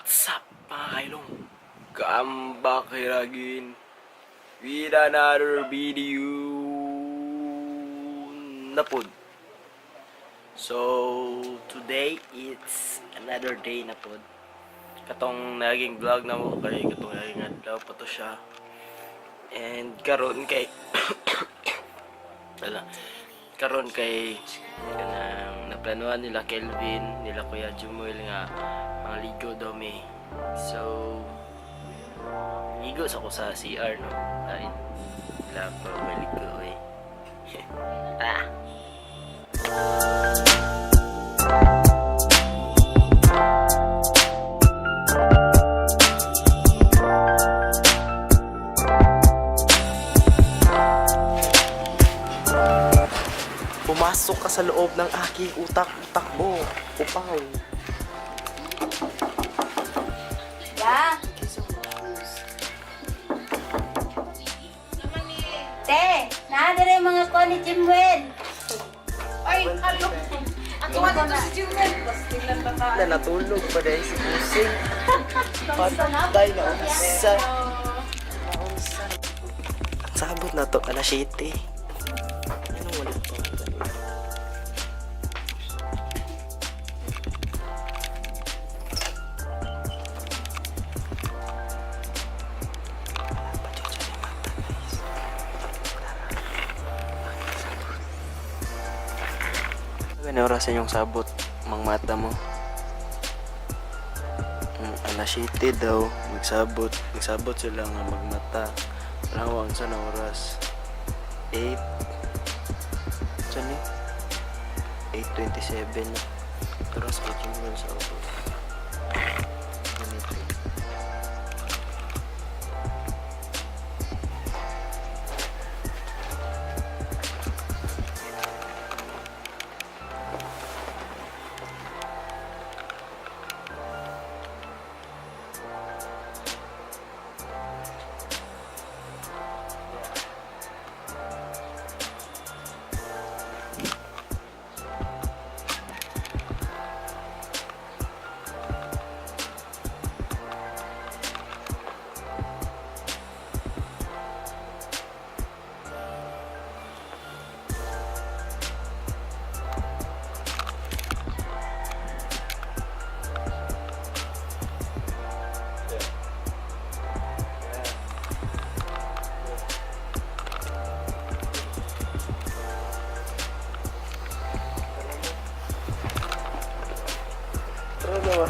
What's up, mga kailong? Come back here again with another video na pod. So, today it's another day na pod. Katong naging vlog na mo kay katong naging adlaw pa to siya. And karon kay wala. Karon kay kanang naplanuhan nila Kelvin, nila Kuya Jumuel nga mga ligo daw mi. So ligo sa ko sa CR, no. Ay, wala pa maligo eh. Ah. Pumasok ka sa loob ng aking utak-utak mo. Upaw. Ya. Te, naa dire mga kuan ni Jimwell. Ay, halo. Ako dito si Jewel. Tingnan ba ka? Na natulog pa dahil si Pusing. Patay na unsa. Unsa. Ang sabot na to, alas 7. Anong wala pa? Wala pa dyan siya mata, guys. Ano oras yung sabot mang mata mo? Alas 7 daw, magsabot. Magsabot sila nga magmata. Rawang sa na oras. 8. Saan ni? 8:27 na. Oras 8 yung sa ubos. Ganito. Tara na ba?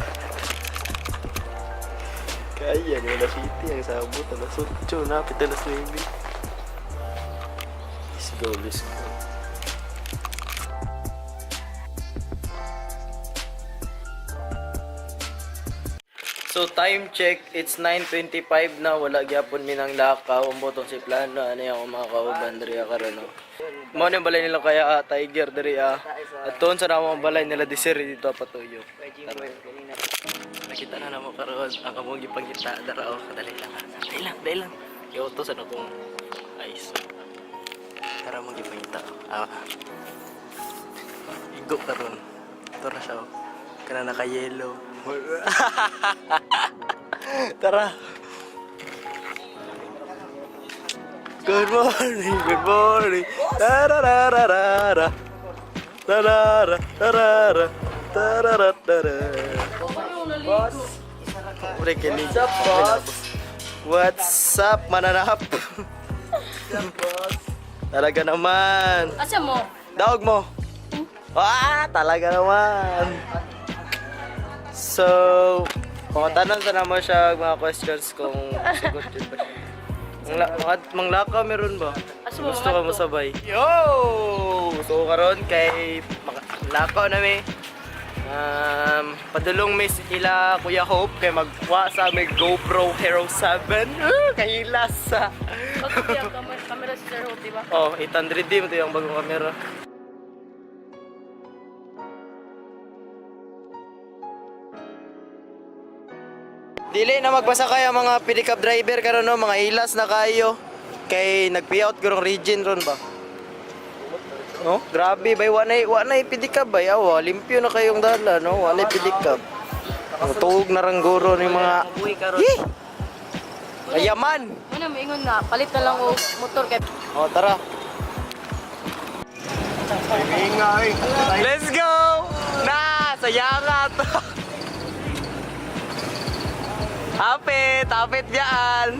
Kaya ni alas 7 ang sabot. Alas 8 na, pita alas 9. Let's go, let's go. So time check, it's 9:25 na, wala gyapon mi nang lakaw. Ang botong si plano ano yung mga kauban diri karon, no. Mo ni balay nila kaya ah, Tiger diri ah. At tuon sa namo ang balay nila Desiree dito patuyo. Tara. Nakita na namo karon ang among gipangita dara oh, kadali lang. Ah. Dali lang, dali lang. Iutosan akong ice. Tara mong gipangita. Ah. Igo karon. Tara siya. Oh. Kana naka-yellow. Tara. Good morning, good morning. Tararararara. Tarara, tarara, tarara, tarara. Boss. What's up, boss? What's up, mananap? Talaga naman. Asa mo? Daog mo. Ah, talaga naman. So, pangutanan sa naman siya mga questions kung sagot yun ba siya. Manglakaw meron ba? Asa mo, Gusto ka mga mo sabay? Yo! So karon kay lakaw na mi. Padulong mi ila Kuya Hope kay magkuha sa aming GoPro Hero 7. Ah, kahilas sa. Bakit yung camera si Sir Hope, di ba? Oh, 800D mo to yung bagong camera. Dili na magbasa kayo mga pedicab driver karon, no, mga ilas na kayo. Kay nagpi-out gurong region ron ba? No? Grabe bay, wa nay pedicab bay awa, limpyo na kayong dala, no? Wa nay pedicab. Ang tuog na rangguro ni mga Hi! Ayaman! Ano, maingon nga, palit na lang og motor kay O, tara. Let's go! Na! Sayangat! Hapit! Hapit diyan!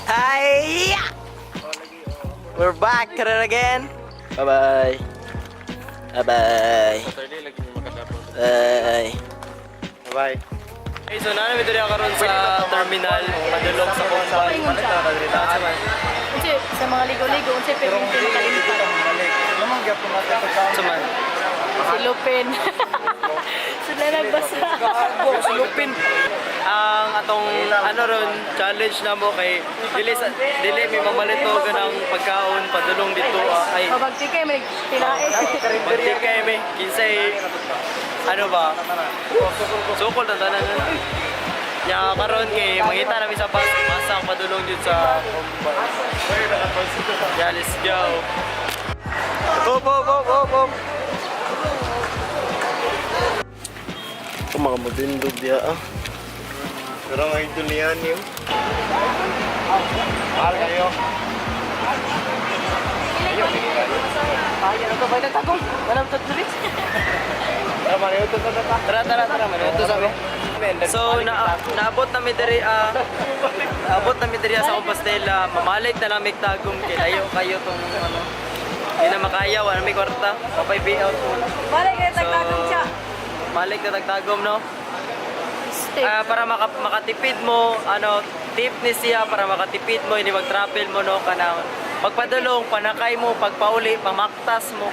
Hi! We're back at it again. Bye-bye. Bye-bye. Bye. Bye. Hey, so naa mi diri karon sa terminal padulong sa Bombay. Ingon siya. Unsa sa mga ligo-ligo, unsa perminti makalimtan. Sa man. Si Lupin. Sila nagbasa. Sulupin ang atong ano ron challenge na mo kay dili sa dili may mamalito ganang pagkaon padulong dito ay O magtikay may tinae. magtikay may kinsay ano ba sukol na tanan na nya karon kay mangita nami sa bus masang padulong dito sa Bombay. Yeah, let's go. Op, op, op, op, op. Ito mga mabindog diya ah. Pero ang idol niya niyo. Mahal kayo. Tara, tara, tara. Manuto sabi. So, naabot na mi diri ah. Naabot na mi diri sa Compostela. Mamalit na lang mig tagum kay layo kayo tong ano. Hindi na makaya, wala may kwarta. Papay payout mo. Balik kay So, malik na tagtagom, no? Steak. Ah, para makatipid mo, ano, tip ni siya para makatipid mo, hindi mag-travel mo, no, kanang pagpadulong, panakay mo, pagpauli, pamaktas mo.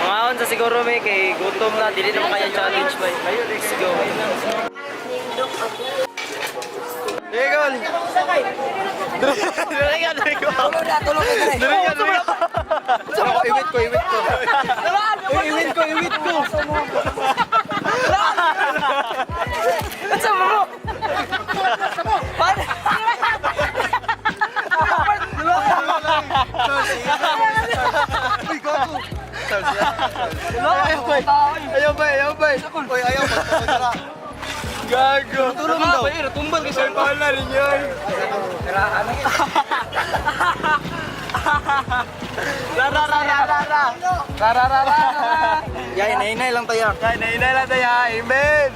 Mga sa siguro may kay gutom na, dili na makaya challenge ba. Let's go. Egon! Dali ka, dali ka. Dali ka, dali ka. Iwit ko, iwit ko. Iwit ko, iwit ko. Uy, gago. Ayaw ba? Ayaw ba? Ayaw ba? Uy, ayaw ba? Gago. Tulong daw. Tumbal ka siya. Wala rin yun. Ra ra ra ra ra ra. Ra ra ra ra. Yay, nainay lang tayo. Ay, nainay lang tayo. Amen.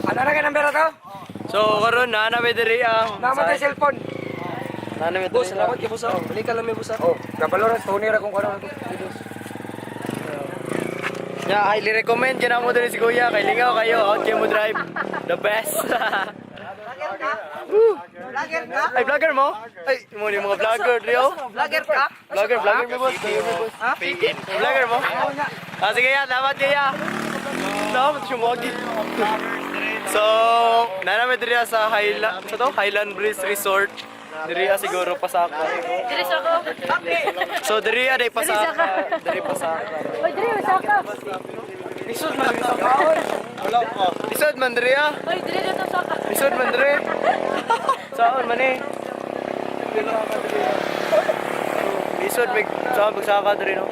Ano na ka number to? So karon na na may diri ah. Namatay cellphone. Na na may Boss, diri. salamat kay boss. Oh, balik ka lang may boss. Oh, kabalo ra Tony ra kung kano ato. Yeah, highly recommend gyud mo diri si Kuya kay lingaw kayo out kayo mo drive. The best. Woo. Ay, vlogger mo? Ay, mo ni mga vlogger diri oh. Vlogger ka? Vlogger, vlogger mo boss. Vlogger mo? Ah, sige ya, dapat kaya. Dapat siya mo So, nanami diri sa Highland, sa to? Highland Breeze Resort. Diri ah, siguro pasaka. Diri sa ako. So diri ah, day pasaka. Diri pasaka. Oy, diri sa ako. Lisod man diri sa Lisod man diri ah. Oy, diri dito sa ako. Lisod man diri. Saan man eh? Lisod mig saan pagsaka diri no.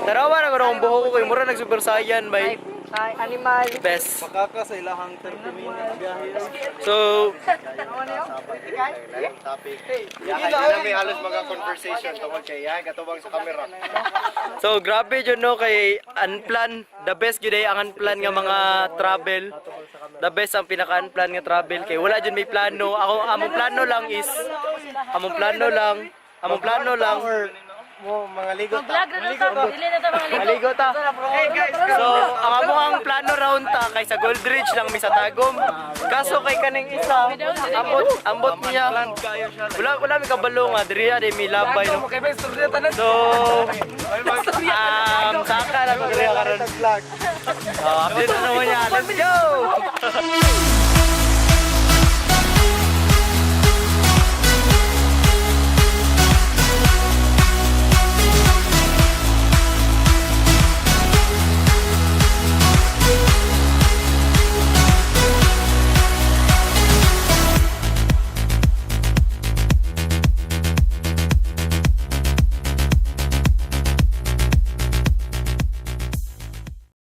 Tarawa na ko ang buhok ko kay mura nag Super Saiyan bay. Ay, animal. Best. Makaka sa ilahang 30 minutes biyahe. So, Topic. Hindi namin halos mga conversation tungkol kay Yahay katubang sa camera. So grabe jud no kay unplan, the best gyud ay ang unplan nga mga travel. The best ang pinaka unplan nga travel kay wala jud may plano. Ako among plano lang is among plano lang Mo mga ligo Vlog na to. Dili na to mga ligo. maligo ta. So ang among ang plano round ta kay sa Gold Ridge lang mi sa Tagum. Kaso kay kaning isa ambot ambot niya. Wala wala mi kabalo nga diri di mi labay no. Okay, best storya tanan. So saka lang diri karon. Vlog. Oh, update na naman niya. Let's go!